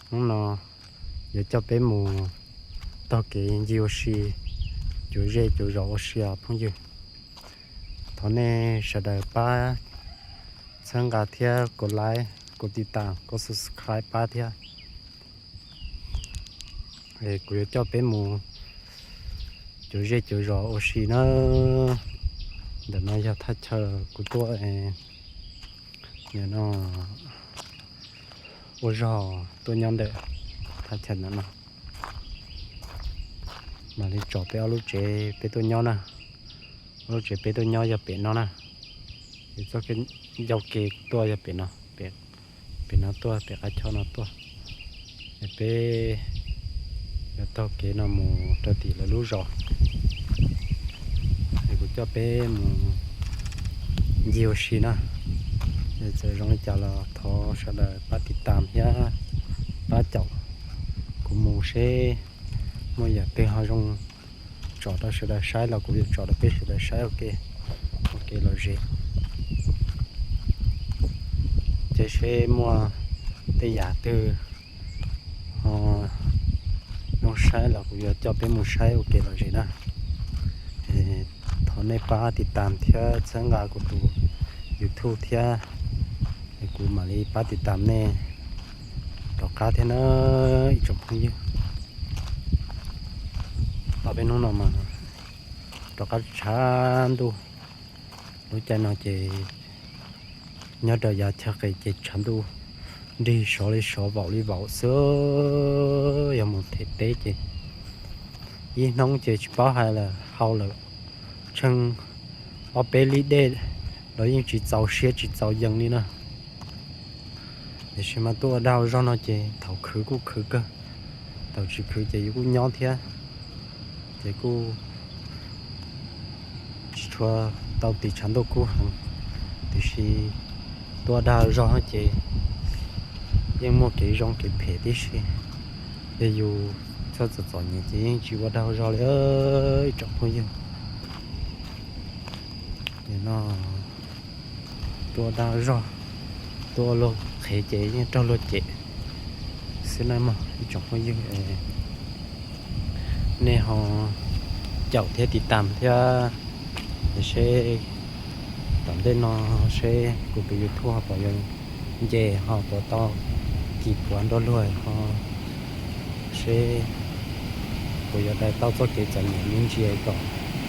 Hnub no yuav coj peb mus taug kev ncig ua si, cuav zej cuav zos ua si os phooj ywg. Thov nej sawv daws pab txhawb nqa thiab kuv like, kuv tiv tam, kuv subscribe pab thiab. Kuv yuav coj peb mus cuav zej cuav zos ua si na. Ntawm no yog thaj chaw kuv tuaj, no ua zog tuaj nyob ntawm thaj chaw ntawm no. Mam li tso peb ob lub tsev peb tuaj nyob na. Ob lub tsev peb tuaj nyob yog pem no na. Txoj ncauj ke tuaj yog pem no, pem no tuaj, pem qab choj no tuaj. Es peb yuav taug kev no mus rau tim lawv lub zos. Es kuv coj peb mus ncig ua si na. Txawm zoo li cas los thov sawv daws pab tiv tam thiab pab caum kuv mus seb muaj yam twg ho zoo tso rau sawv daws saib los kuv yuav tso rau peb sawv daws saib ua ke, ua ke lom zem. Ces seb muaj tej yam twg ho zoo saib los kuv yuav coj peb mus saib ua ke lom zem na. Thov nej pab tiv tam thiab txhawb nqa kuv tus YouTube thiab, es kuv mam li pab tiv tam nej rov qab thiab na ib tsoom phooj ywg. Ob peb hnub no mas rov qab tshav ntuj. Lub caij no ces nyob rau yav chaw qis ces tshav ntuj nrig sov li sov vaum li vaum xwb. Yog mus them teb ces ib hnub ces tsis paub hais lawm hau lawm tsheej ob peb lib dej los yeej tsis txaus siab tsis txaus yees li na. Tiam sis mas tuaj ua dag ua zog no ces thaum khwv kuj khwv kawg, thaum tsis khwv ces yus kuj nyob thiab, ces kuj tsis tshua tau tis tshav ntuj kub heev. Tiam sis tuaj ua dag ua zog ces yeej muaj kev zoo kev phem tib si. Yog yus txhob txom txom nyem ces yeej tsis ua dag ua zog li ib tsoom phooj ywg. Nim no tuaj ua dag ua zog, tuaj ua luag qhev ces yeej raug luag cem xwb na mog ib tsoom phooj ywg. Nej ho caum thiab tiv tam thiab, seb tom ntej no seb kuv tus YouTube ho puas yuav nce ho puas tau kis puav nrog luag ho seb puas yuav daws tau txoj kev txom nyem me ntsis kom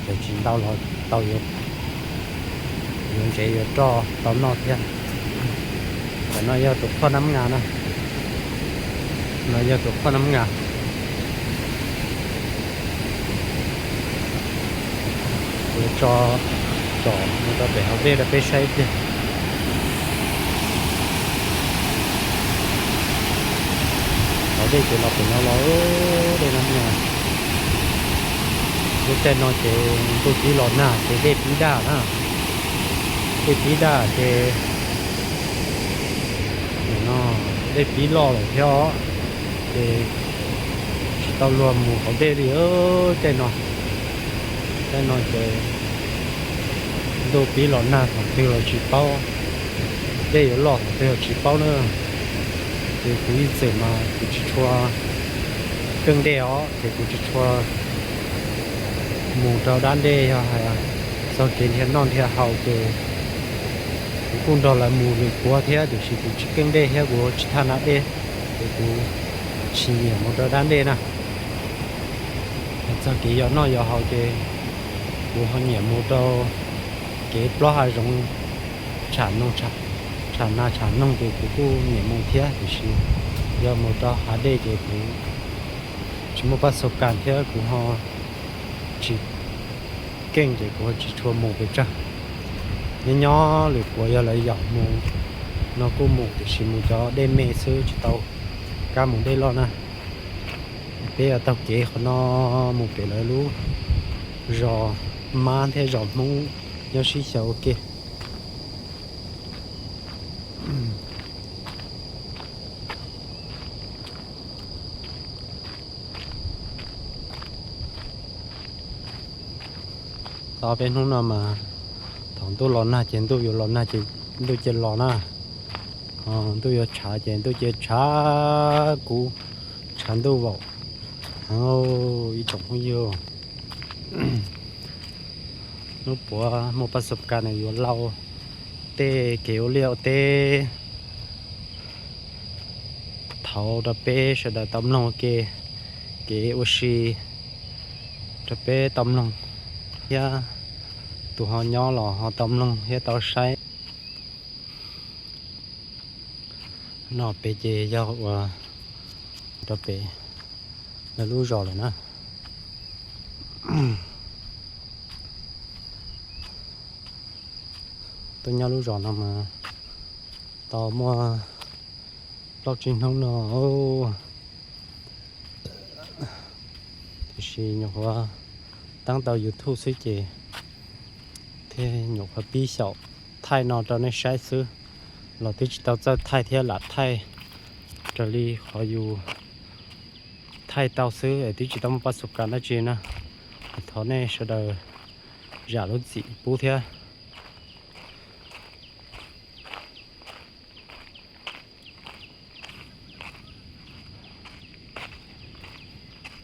cov tsis ntau los tau yuav ntsev yuav roj tau noj thiab. Tam no yog tus phoj nab nga na, no yog tus phoj nab nga. Kuv tso tsom mus rau pem hauv dej rau peb saib tiag. Hauv dej ces los pem no los dej no na. Lub caij no ces ntuj pib los nag ces dej pib daj na. Dej pib daj ces no dej pib loj lawm thiab os, ces tsis tau luag mus hauv dej li. Caij no, caij no ces ntuj pib los nag thaum twg los tsis paub, dej yuav loj thaum twg los tsis paub na. Ces kuv ib txwm mas kuv tsis tshua keej dej os, ces kuv tsis tshua mus rau dab dej. Yog hais txog kev nrhiav noj nrhiav haus ces kuv kuj nrog lawv mus lwm puab thiab, tiam sis kuv tsis keej dej thiab kuv tsis thaj nab dej, ces kuv tsis nyiam mus rau dab dej na. Txog kev yos noj yos haus ces kuv ho nyiam mus rau kev plob hav zoov, tsham noog, tsham nas tsham noog ces kuv kuj nyiam mus thiab, tiam sis yog mus rau hav dej ces kuv tsis muaj pab xau kas thiab kuv ho tsis keej ces kuv ho tsis tshua mus pes tsawg. Nyob nyob lwm puab yog lawv yaum mus no kuj mus, tiam sis mus cov dej me xwb tsis tau kab mus dej loj na. Peb yuav taug kev qhov no mus pem lawv lub zos Mab thiab zos Hmoob nyob sib xyaw ua ke. Tau peb hnub no mas thaum ntuj los nag ces ntuj yuav los nag ces ntuj cia los na. Ntuj yuav tshav ces ntuj cia tshav kub, tshav ntuj vaum heev ib tsoom phooj ywg. Hnub puav muaj pab xub kas no yuav lau tej kev ua liaj ua teb thaud rau peb sawv daws tau mloog ua ke, kev ua si rau peb tau mloog thiab tus ho nyob los ho tau mloog thiab tau saib. No pem ces yog ua rau pem lawv lub zos lawm na. Tuaj nyob lub zos no mas tau muaj plaub tsib hnub no, tiam sis nyuam qhuav teeb tau YouTube xwb ces thiaj nyuam qhuav pib xyaum thaij no rau nej saib xwb, los twb tsis tau txawj thaij thiab lam thaij raws li qhov yus thaij tau xwb es twb tsis tau muaj pab xub kas dab tsi na. Thov nej sawv daws zam lub txim pub thiab.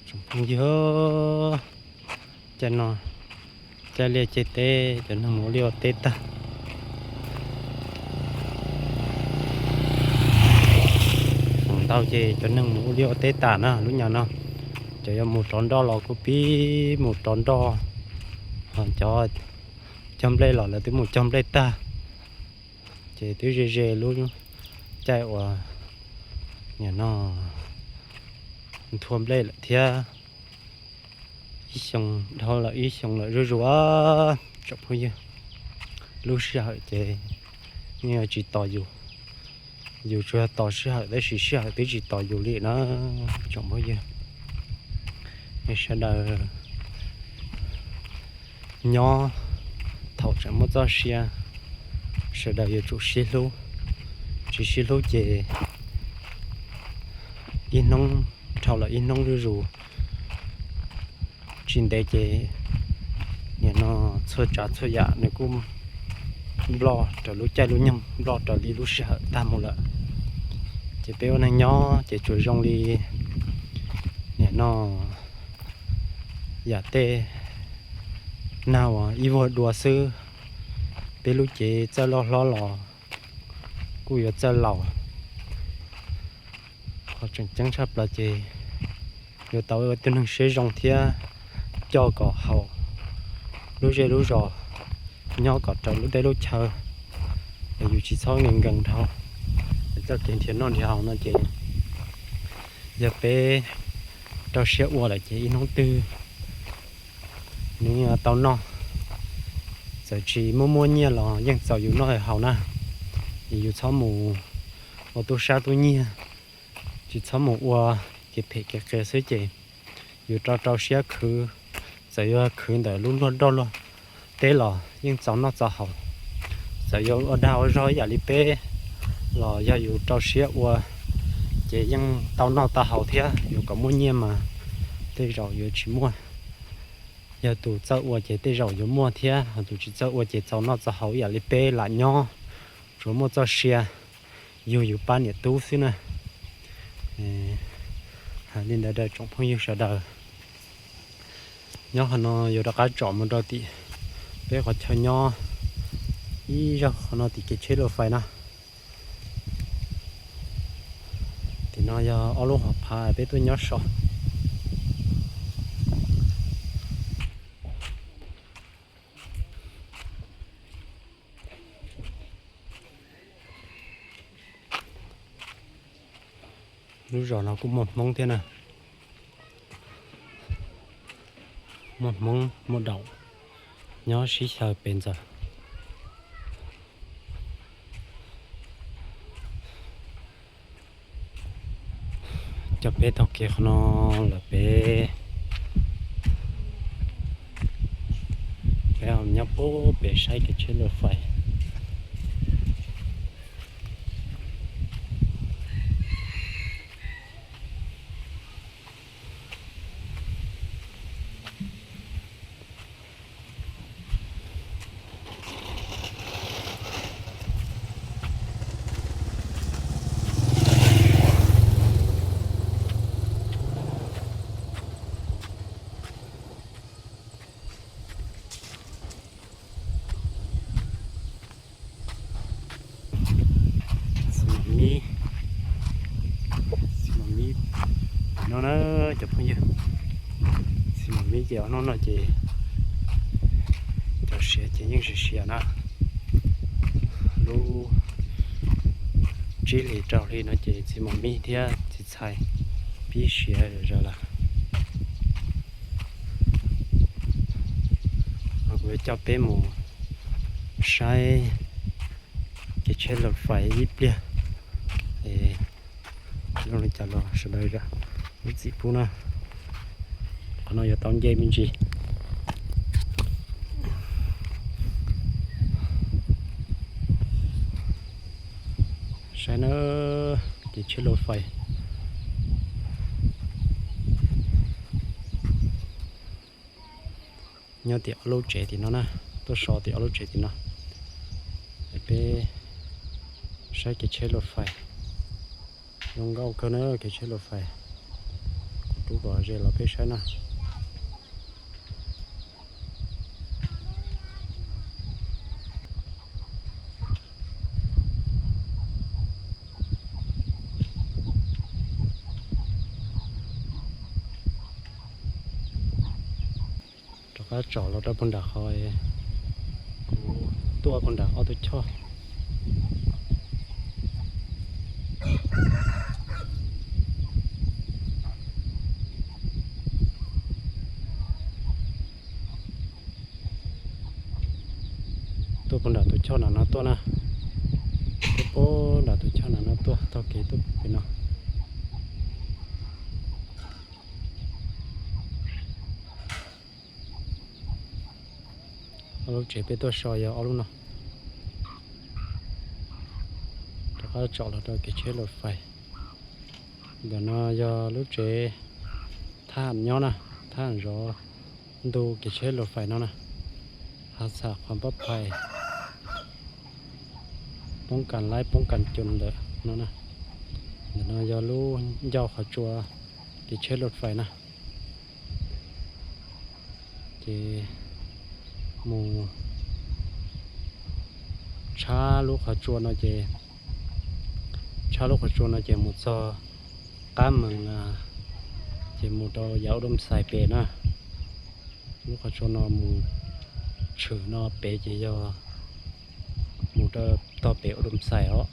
Tsoom phooj ywg, caij no caij liaj caij teb cov neeg mus ua liaj ua teb tag. Feem ntau ces cov neeg mus ua liaj ua teb tas na lub nyam no, cov yuav mus rov nroj los kuj pib mus rov nroj, ho cov cog nplej los lawv twb mus cog nplej tag. Ces twb ze ze lub caij uas nim no nthua nplej lawm thiab. Ib xyoo dhau lawm ib xyoo lawm zuj zus tsoom phooj ywg. Lub sij hawm ces yeej tsis tos yus, yus tsuas yog tos sij hawm tab sis sij hawm twb tsis tos yus li na tsoom phooj ywg. Nej sawv daws nyob thaum tseem muaj txoj sia, sawv daws yuav tsum sib hlub, tsis sib hlub ces ib hnub dhau lawm ib hnub zuj zus. Tsis ntev ces nim no txhua tsav txhua yam nws kuj nploj raws lub caij lub nyoog, nploj raws li lub sij hawm tag mus lawm. Ces peb ua neeg nyob ces tsuas zoo li nim no yam tej nag uas ib vuag dua xwb, peb lub cev txawj loj hlob los kuj yuav txawj laus. Qhov tseem ceeb tshaj plaws ces yuav tau ua tus neeg siab zoo thiab coj kom haum lub zej lub zos, nyob kom raws lub teb lub chaw, es yus tsis txhob nkees nkees dhau. Es txoj kev nrhiav noj nrhiav haus no ces yog peb rau siab ua lawm ces ib hnub twg nws yeej tau noj. Txawm tsis muaj muaj nyiaj los yeej txaus yus noj haus na. Es yus txhob mus ua tub sab tub nyiag, tsis txhob mus ua kev phem kev qias xwb ces yus rau rau siab khwv, txawm yuav khwv ntawm lub luag nroj luag teb los yeej txaus noj txaus haus. Txawm yuav ua dag ua zog ib yam li peb los yog yus rau siab ua ces yeej tau noj tau haus thiab. Yus kom muaj nyiaj mas tej zaum yuav tsis muaj. Yog tus txawj ua ces tej zaum yuav muaj thiab, ho tus tsis txawj ua ces txaus noj txaus haus ib yam li peb lam nyob, tsuas muaj txoj sia yug yus pab niam tub xwb na. Hais li ntawd rau tsoom phooj ywg sawv daws. Nyob qhov no yuav rov qab tsom mus rau tim peb qhov chaw nyob ib zaug qhov no tim kev tsheb lus fais na. Tim no yog ob lub hauv phav peb tuaj nyob so. Lub zos no kuj muaj Hmoob thiab na. Muaj Hmoob muaj Daum nyob sib xyaw pes ntxaws. Coj peb taug kev qhov no lawm peb, peb nyob puag pem saib kev tsheb lus fais. No na cov phooj ywg, txiv mos mis ces ob hnub no ces cov siav ces yeej siav siav na. Lub tsib hlis rau hli no ces txiv mos mis thiab txiv txhais pib siav zom zaws lawm. Kuv yuav coj peb mus saib kev tsheb laus fais ib pliag, es zoo li cas los sawv daws lub txim pub na. Qhov no yuav tau nce me ntsis. Saib na, kev tsheb laus fais nyob tim ob lub tsev tim no na, tuaj so tim ob lub tsev tim no. Es peb saib kev tsheb laus fais, zoo nkauj kawg na kev tsheb laus fais. Kuv rub kom ze los peb saib na. Rov qab tsom los rau puag nram qhov kuv tuaj puag nram ob tug choj. Tuaj puag nram tus choj nram no tuaj na. Tuaj puag nram tus choj nram no tuaj taug kev tuaj pem no. Ob lub tsev peb tuaj so yog ob lub no. Rov qab tsom los rau kev tsheb laus fais. Ntawm no yog lub tsev thaj nyob na, thaj zov ntu kev tsheb laus fais no na. Hav txham qhov npab phais, poob kas laib poob kas cus ntawm no na. Ntawm no yog lub ncauj qhov tsua kev tsheb laus fais na. Ces mus tshab lub qhov tsua no ces, tshab lub qhov tsua no ces mus txog qab mees, ces mus rau yav ua doo xais pem na. Lub qhov tsua no mus tshwm no pem ces yog mus rau tog pem ua doo xais os.